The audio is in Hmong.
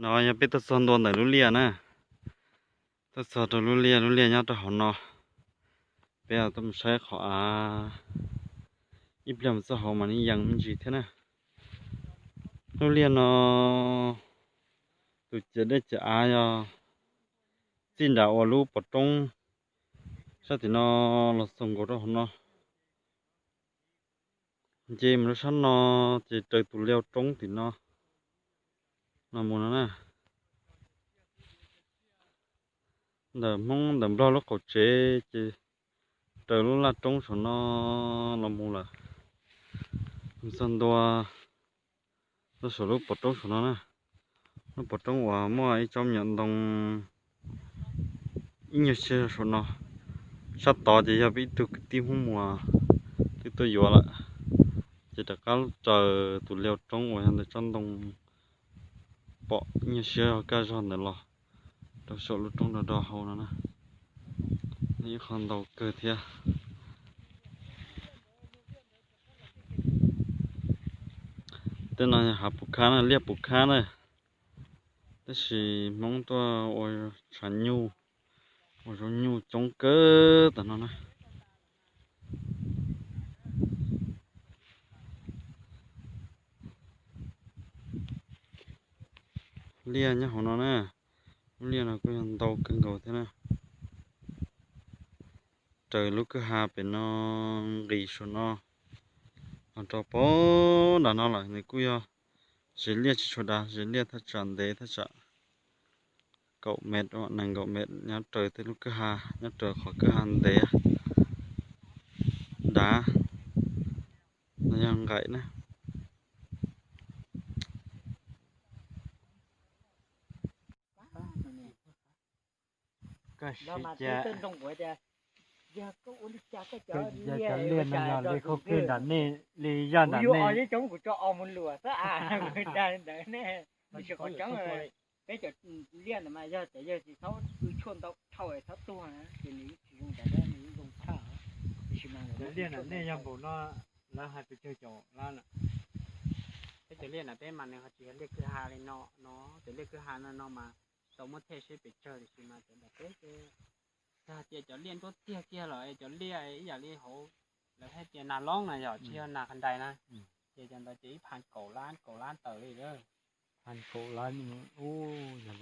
No yog peb tuaj txog ntua ntawm lub liaj na. Tuaj txog rau lub liaj, lub liaj nyob rau hauv no. Peb tuaj mus saib qhov av, ib pliag mus txog hauv mas yeej yees me ntsis thiab na. Lub liaj no tus ciav dej ciav av yog txij nram uas lub pov roob sab tim no los xaus nkaus rau hauv no, nce mus rau sab no, ces raws tus liaj roob tim no los mus no na. Ntawm Hmoob ntawm Nplog lub qaum tsev ces raws lub laj roob saum no los mus lawm, mus txog ntua rau saum lub pov roob saum no na. Lub pov roob uas muaj ib tsob me nyuam ntoo ib nyuag siab saum no. Sab tod ces yog peb ib tug kwv tij Hmoob Muas twb tuaj yuav lawm, ces rov qab raws tus liaj roob uas yog ntawm tsob ntoo pom ib nyuag siab kaj zog ntawd los rau saum lub roob do do hauv no na. Ib qho ntau kawg thiab. Tej no yog hav Pus Khab na, liaj Pus Khab na, tab sis Hmoob tuaj ua tshav nyuj, ua zaub nyuj coob kawg tam no na. Liaj nyob hauv no na, lub liaj no kuj yog ntau kawg nkaus thiab na. Raws lub kwj ha pem no nqis saum no los rau pem nram no lawm, nws kuj yog ze liaj tsis tshua dav, ze liaj thaj tsam ntev thaj tsam kaum mev, nees nkaum mev nyob raws tej lub kwj ha, nyob raws qhov kwj ha ntev dav no yog nqaim na. Koj siv cas, cov liaj no yog li khauj kwj nram nej li yaj nram nej. Peb cov liaj ntawd mas yog tias yawg tsis txhob tshuaj ntau dhau es txhob tuag na ces nws yeej tsis zoo ntawd, nws yeej zoo tshaj. Tiam sis mas cov liaj nram nej yog npaum no, lawv hais pes tsawg caum lab na. Peb cov liaj nram peb mas nws ho tsis yog liaj kwj ha li no no, cov liaj kwj ha no no mas tau muab thej seb pes tsawg, tiam sis mas cov nram peb ces yog hais tias cov liaj nruab tiag kiag los cov liaj ib yam li hauv lawv hais tias nag loob na yom, tsis yog nag qhov ntais na, ces cov ntawd ces ib phav kaum lab, kaum lab tawm li lawm. Phav kaum lab, ub, yog